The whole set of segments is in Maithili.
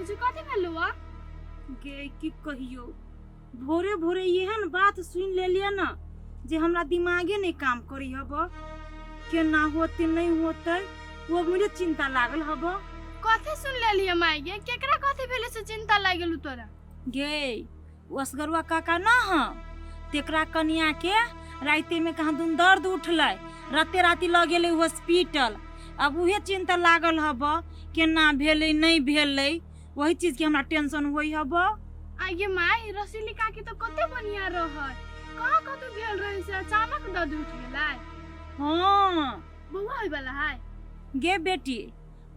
बुझी कथी भेलौ आ? गे की कहियो, भोरे भोरे एहन बात सुनि लेलियै ने जे हमरा दिमागे नहि काम करी हब। केना होते नहि होते वो मुझे चिंता लागल हब। कथी सुन लेलियै माय गे? केकरा कथी भेलै से चिंता लागि गेलौ तोरा? गे ओ असगरुआ काका न हँ, तेकरा कनिया के राते में कहाँ दुन दर्द उठलै, राते राति लऽ गेलै हॉस्पिटल। अब उहे चिंता लागल हब, केना भेलै नहि भेलै, वही चीज के हमरा टेंशन होइ हब। आगे माय, रसीली काकी तो कते बढ़िया रहै, कहाँ कतौ भेल रहै से अचानक दर्द उठ गेलै? हाँ। बौआ होय वाला है? गे बेटी,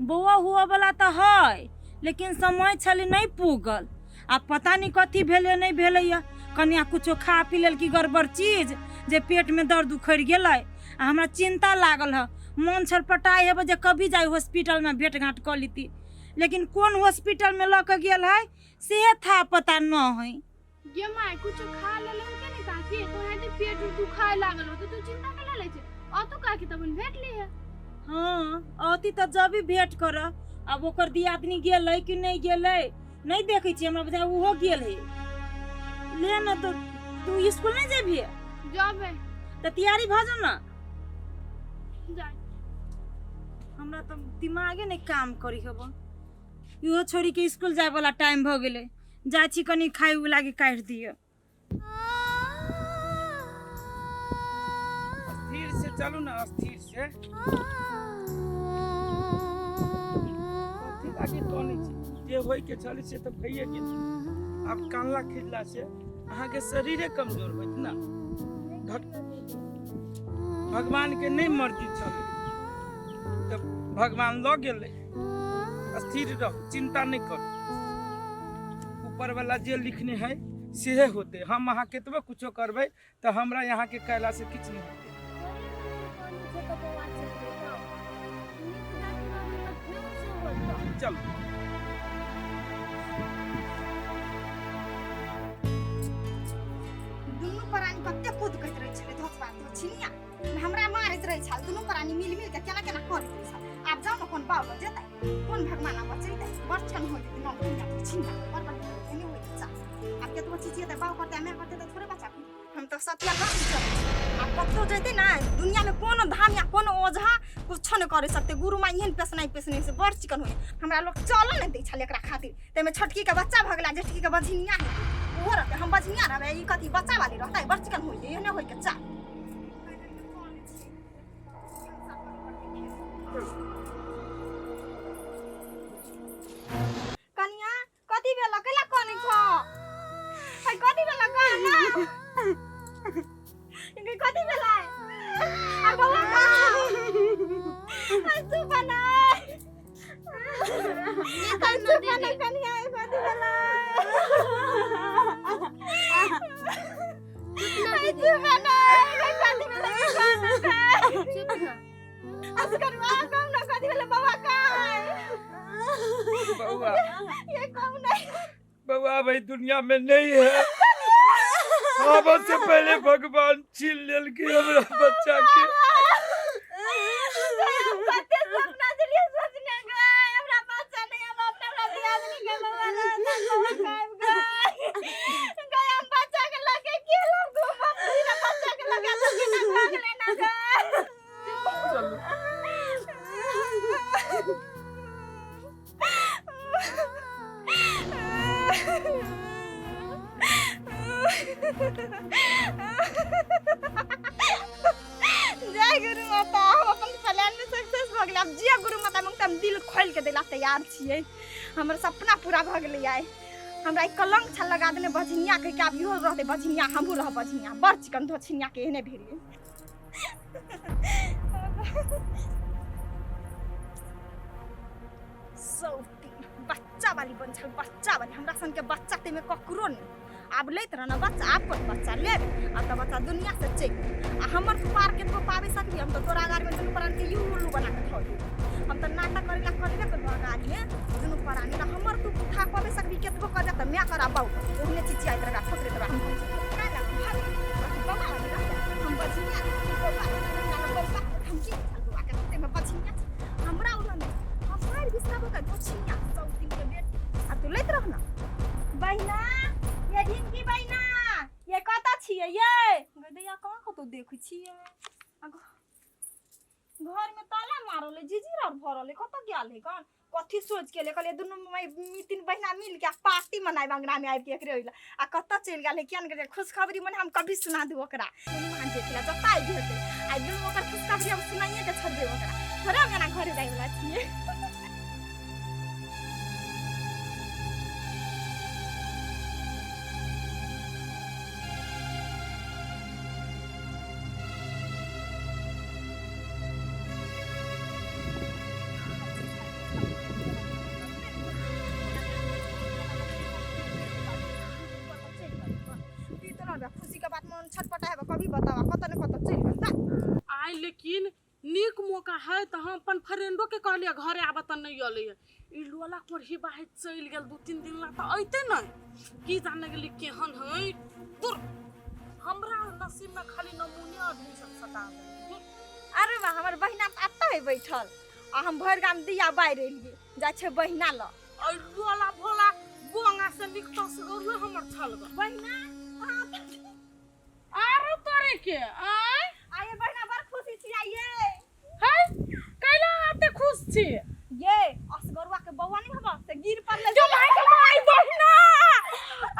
बौआ हुआ वाला तऽ है, लेकिन समय छलै नहि पुगल। आ पता नहीं कथी भेलै नहि भेलै या कनिया कुछो खा पी लेलकी गड़बड़ चीज जे पेट में दर्द उखड़ि गेलै। आ हमरा चिंता लागल है, मन छटपटाइ हेबै जे कभी जाइ हॉस्पिटल में भेंट घाट कऽ लीती, लेकिन कोन हॉस्पिटल में लऽ के गेल है से था पता न है। गे माय, कुछो खा लेले होते ने काकी, तो हेते पेट उट दुखाए लागल होते, तू चिंता केला लै छै? अतु काकी तबन भेट ली है। हाँ, अती तऽ जब भी भेंट कर। अब ओकर दियादनी गेलै कि नहि गेलै नहि देखै छियै, हमरा बुझाय ओहो गेल है। ले न तो तू स्कूल नहीं जेबही? जबे। तऽ तैयारी भऽ जाउ ना। जाय। हमरा तऽ दिमागे नहि काम करी हब। इहो छोड़ी के स्कूल जाय वाला टाइम भऽ गेलै, जाइ छी कनि खाइ उला के काटि दिअ। स्थिर से चलू ना, स्थिर से। कथी लागी टोनै छी? जे होय के छलै से तऽ भइए गेल। आब कानला खिजला से अहाँके शरीरे कमजोर होयत ना। भगवान के नहि मर्जी छलै तऽ भगवान लऽ गेलै। स्थिर रहू, चिंता नहि करू। ऊपर वाला जे लिखने है सेहे होते। हम अहाँ केतबो कुछो करबै तऽ हमरा यहाँ के कैला से किछु नहि होते। चलू। दुनू प्राणी कते कूदकैत रहै छलै, धोसबा धोछिनिया हमरा मारैत रहै छल। दुनू प्राणी मिल मिल के केना केना करैत रहै छल। आब जाउ ने, कोन बाबा जेतै, कोन भगवान बचेतै? बड़ छन हो जेतै नौ दुनिया धोछिनिया, बड़ बढ़िया एने होइ चा। आब केतबो चिचिएतै, बाउ करतै, माय करतै तऽ थोड़े बच्चा। हम तऽ सत्यानाश चलै छी। आब कतौ जेतै ने दुनिया में कोनो धाम या कोनो ओझा कुछो नहि करै सकतै। गुरु माँ एहन पेसनाइ पेसने से बड़ चिकन होइए। हमरा लोक चलऽ नहि दै छलै एकरा खातिर। ताहिमे छोटकी के बच्चा भऽ गेलै, जेठकी के बझिनिया हेतै, ओहो रहतै, हम बझिनिया रहबै, ई कथी बच्चा वाली रहतै? बड़ चिकन होइए, एहने होइके चाही। कनिया, कथी भेल? कैला कनै छ है? कथी भेल कह ना? ई कथी भेल? आ बौआ कहाँ है? तू बना तू बना। कनिया, कथी भेल है? तू बना, कथी भेल? चुप ना। असगरवा कहू ना, कथी भेल? बौआ कहाँ है? बउआ, ये कहू ना। बउआ भाई दुनिया में नहीं है। आबऽ से पहले भगवान छीन लेलकै हमरा बच्चा के। कते सपना छलियै सोचने गए, हमरा बच्चा नहीं, हम अपना हमरा दियादनी के बौआ रहता, बौआ खाइब गए गए। हम बच्चा के लगे गेलहुँ घूमब फिरब, बच्चा के लगे तो केना भऽ गेलै ना गए। चलू। जय गुरु माता, हम अपन प्लान में सक्सेस भऽ गेलै। आब जे गुरु माता मांगतै हम दिल खोलि के दैला तैयार छियै। हमर सपना पूरा भऽ गेलै। आइ हमरा ई कलंक छल लगा देने बझनिया कहि के, आब इहो रहतै बझनिया, हमहूँ रहब बझनिया। बड़ चिकन धोछिनिया के एहने भेलियै। सौती बच्चा वाली बन छल, बच्चा वाली। हमरा सन के बच्चा ताहिमे ककरो नहि। आब लैत रह ने बच्चा, आब कोन बच्चा लेब? आब तऽ बच्चा दुनिया से चलि गेल। आ हमर तू पार केतबो पाबि सकबी? हम तऽ तोरा अगाड़ीमे दुनू प्राणी के यू उल्लू बना के धऽ देब। हम तऽ नाटक करै ला करबे करबो अगाड़ीमे दुनू प्राणी ला। हमर तू उठा पाबि सकबी? केतबो कर तऽ माय करा बाउ ओहने चिचियाइत रहबा, ठोकरैत रहबा। हम काहे ला भाग बौआ वाली रहतै, हम बझिया बौआ, हमरा बौआ हम की छल बौआ के ताहिमे बझिया छै। हमरा उड़न हम मारि बिसरबो के धोछिया सौ दिन के बेटी। आब देखै छियै आ घर में ताला मारल है, झिझिर आर भरल है, कतऽ गेल है कौन कथी सोच के ले कहलिए दुनू तीन बहिना मिल के पार्टी मनाए अंगना में आबि के एकरे ओइला आ कतऽ चलि गेल है किया ने गेल। खुशखबरी मने हम कभी सुना दू ओकरा, दुनू देखला जतऽ आबि हेतै आ दुनू ओकर खुशखबरी हम सुनाइए के छोड़बै ओकरा, थोड़े हम एना घरे जाइ वला छियै। खुशी के बात मन छटपटा है, कभी बतावा कत ने कत चलि गेल ता। आइ लेकिन नीक मौका है तऽ हम अपन फ्रेंडो के कहलियै घरे आबऽ तऽ नहि अलै है। ई लोला कोढ़ी बाहर चलि गेल 2-3 दिन ला तऽ अइते नहि, की जाने गेली केहन है। दूर हमरा नसीब में खाली नमूने आदमी सब सता दे। अरे वाह, हमर बहिना तऽ एतऽ है बैठल आ हम भरि गाम दिया बारि एलियै, जाइ छै बहिना लग। और लोला भोला बोंगा से निकटस गौरुए हमर छल ग। बहिना आरो तोरे के आय आये बहिना, बड़ खुशी छी आइये। है कैला एते खुश छी? ये असगरुआ के बौआ नहीं हबा से गिर पड़ले। जो भाई के भाई बहिना,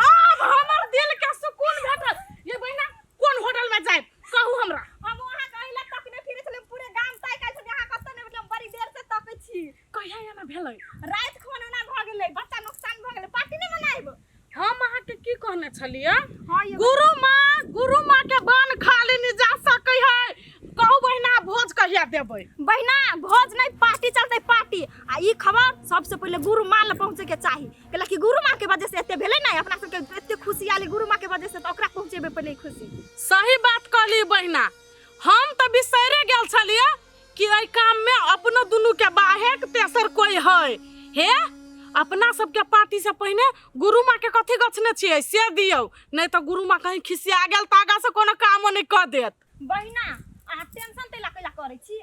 आब हमर दिल के सुकून भेटल। ये बहिना कोन होटल में जाए कहू हमरा? हम वहां कहिला तकने फिरे छले, पूरे गाम ताकि आयल छलियै, अहाँ कतऽ नहि भेटल, हम बड़ी देर से तकै छी। कहिया एना भेलै? राति खन ओना भऽ गेलै, बच्चा नुकसान भऽ गेलै, पार्टी नहि मनायब। हम अहाँके की कहने छलियै? हाँ ये गुरु माँ, गुरु माँ के बन खाली नहीं जा सकै है। कहू बहिना भोज कहिया देबै? बहिना भोज नहीं, पार्टी चलतै पार्टी। आ ई खबर सबसे पहिले गुरु माँ लग पहुँचे के चाही, कैला कि गुरु माँ के वजह से एते भेलै ने, अपना सबके एते खुशी आयल गुरु माँ के वजह से, तऽ ओकरा पहुँचेबै पहिले ई खुशी। सही बात कहली बहिना, हम तऽ बिसरे गेल छलियै कि एहि काम में अपनो दुनू के बाहेक तेसर कोई है। हे अपना सबके पार्टी से पहिने गुरु माँ के कथी गछने छियै से दियौ, नहीं तऽ गुरु माँ कहीं खिसिया गेल तऽ आगा से कोनो कामो नहीं कऽ देत। बहिना अहाँ टेंशन तैला कैला करै छी?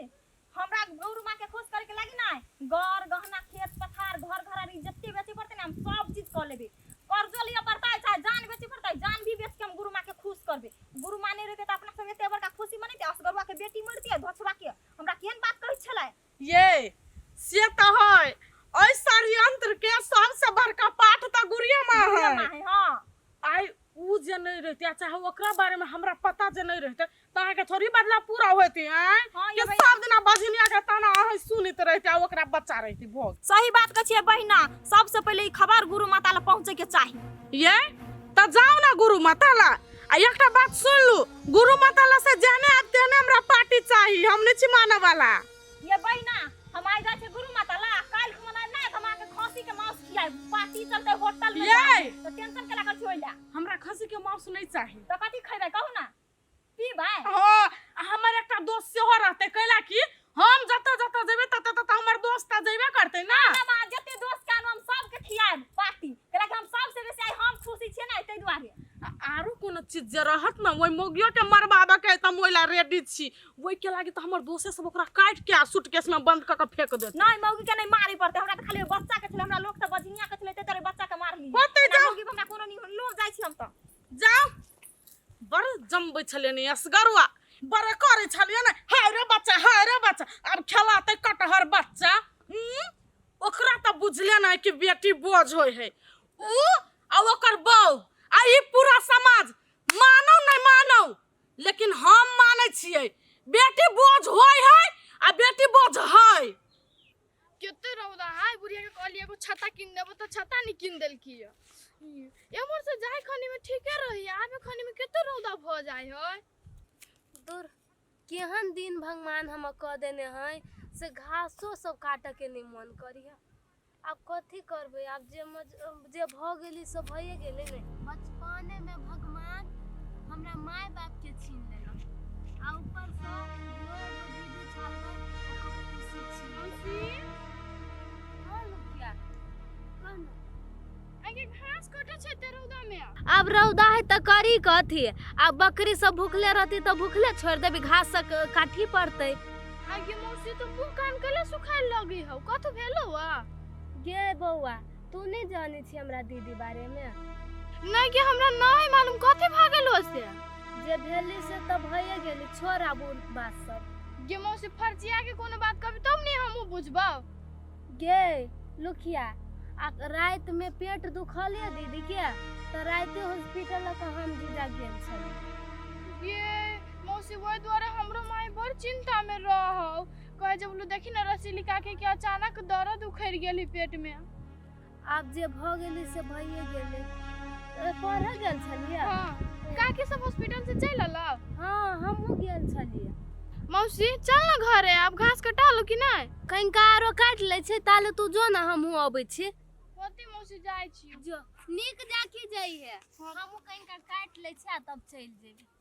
हमरा गुरु माँ के खुश करे के लागी ना गर गहना खेत पथार घर घरारी जते बेचे पड़तै ना हम सब चीज कऽ लेबै। कर्जो लिअ पड़तै चाहे जान बेचे पड़तै, जान भी बेच के हम गुरु माँ के खुश करबै। गुरु माँ नहीं रहतै तऽ अपना सब एते बड़का खुशी मनैतै? असगरुआ के बेटी मरतियै धोछवा के, हमरा केहन बात कहै छलै। ये से तऽ है, एहि षड्यंत्र के सबसे बड़का पाठ तऽ गुरुए माँ गुरुए है। माँ है, हाँ। आइ उ जे नहीं रहते चाहे ओकरा बारे में हमरा पता जे नहीं रहते तऽ अहाँके थोड़ी बदला पूरा होते। आँय हाँ, ये कि भैया। सब दिना बजनिया के ताना अहाँ सुनैत रहते आ ओकरा बच्चा रहते भोग। सही बात कहै छियै बहिना, सबसे पहिले ई खबर गुरु माता लग पहुँचे के चाही। ये तऽ जाउ ना गुरु माता ला। आ एकटा बात सुन लू, गुरु माता ला से जाने आब तेने हमरा पार्टी चाही, हम नहीं छी माने वाला। ये बहिना हम आइ जाइ छै गुरु माता ला, काल्हि खुना ना हम अहाँके खसी के मांस खियाएब, पार्टी चलतै होटल में। ये तऽ टेंशन केला कर छी ओइला? हमरा खसी के मांस नहीं चाही। तऽ कथी खैबै कहू ना, पीबै? हाँ, आ हमर एकटा दोस्त सेहो रहतै, कैला कि हम जतऽ जतऽ जेबै ततऽ ततऽ हमर दोस्त तऽ जेबे करतै ना। ना, जते दोस्त के आनू हम सबके खियाएब पार्टी, कैला कि हम सबसे बेसी आइ हम खुशी छियै ना ताहि दुआरे। आ आरो कोनो चीज जे रहत ना ओहि मौगियो के मरबाबऽ के तऽ हम ओहि ला रेडी छी। ओहि के लागी तऽ हमर दोसे सब ओकरा काटि के आ सूटकेस में बंद कऽ के फेंक देतै। नहीं मौगी के नहीं मारे पड़तै, हमरा तऽ खाली ओहि बच्चा के छलै, हमरा लोक तऽ बजनिया के छलै ताहि दुआरे बच्चा के मारलियै। होतै एना जाउ। मौगी पर हमरा कोनो नहीं लोभ जाइ छी हम तऽ। जाउ, बड़ जमबै छलियै ने असगरुआ, बड़ करै छलियै ने हाय रे बच्चा हाय रे बच्चा, आब खेलातै कटहर बच्चा। ओकरा तऽ बुझले नहि कि बेटी बोझ होइ है। उ आ ओकर बहू आ ई पूरा समाज मानौ नहि मानौ, लेकिन हम मानै छियै बेटी बोझ होइ है आ बेटी बोझ है। कते रौदा है, बुढ़िया के कहलियै एगो छत्ता कीन देबो तऽ छत्ता नहीं कीन देलकी। एम्हर से जाय खनी में ठीके रही, आबे खनी में कते रौदा भऽ जाय है। दूर केहन दिन भगवान हम कऽ देने है से घासो सब काटऽ के नहीं मन करी है। आब कथी करबै, आब जे जे भऽ गेली से भइए गेलै ने। बचपने में भगवान हमरा माय बाप के छीन लेलक आ ऊपर से इहो एगो दीदी छल ओकर खुशी छीन लेलक। हाँ लुकिया कह ना। आगे घास कटे छै ते रौदा में? आब रौदा है तऽ करी कथी, आब बकरी सब भूखले रहती तऽ भूखले छोड़ देबी, घास सब काटही पड़तै। आगे मौसी तो मुँह कान केले सुखाय लगी हौ, कथु भेलो वा? गे बौआ तू नहीं जानै छी हमरा दीदी बारे में? नहीं के हमरा नहीं मालूम कथी भऽ गेलो से। जे भेली से तऽ भइए गेली, छोड़ आब ओ बात सब। गे मौसी, फर्जिया के कोनो बात कभी तब नहीं हमहूँ बुझबौ। गे लुखिया, आ राति में पेट दुखल ये दीदी के, तऽ रातिे हॉस्पिटल लऽ कऽ हम जीजा गेल छलियै। ये मौसी, वही दुआरे हमरो माई बड़ चिंता में रहौ, कहे जब बोलू देखी ना रसीली काकी के अचानक दर्द उखड़ गेली पेट में। आब जे भऽ गेलै से भइए गेलै। पढ़ऽ गेल छलियै? हाँ, काकी सब हॉस्पिटल से चलि अयलौ? हाँ, हमहूँ गेल छलियै। मौसी चल ना घरे, आब घास कटा लो कि नहीं? कनिका आरो काटि लै छै, ताले तू जो ना, हमहूँ अबै छी। होती मौसी, जाइ छी। जो नीक जाकी जइहे, हमहूँ कनिका काटि लै छी आ तब चलि जेबै।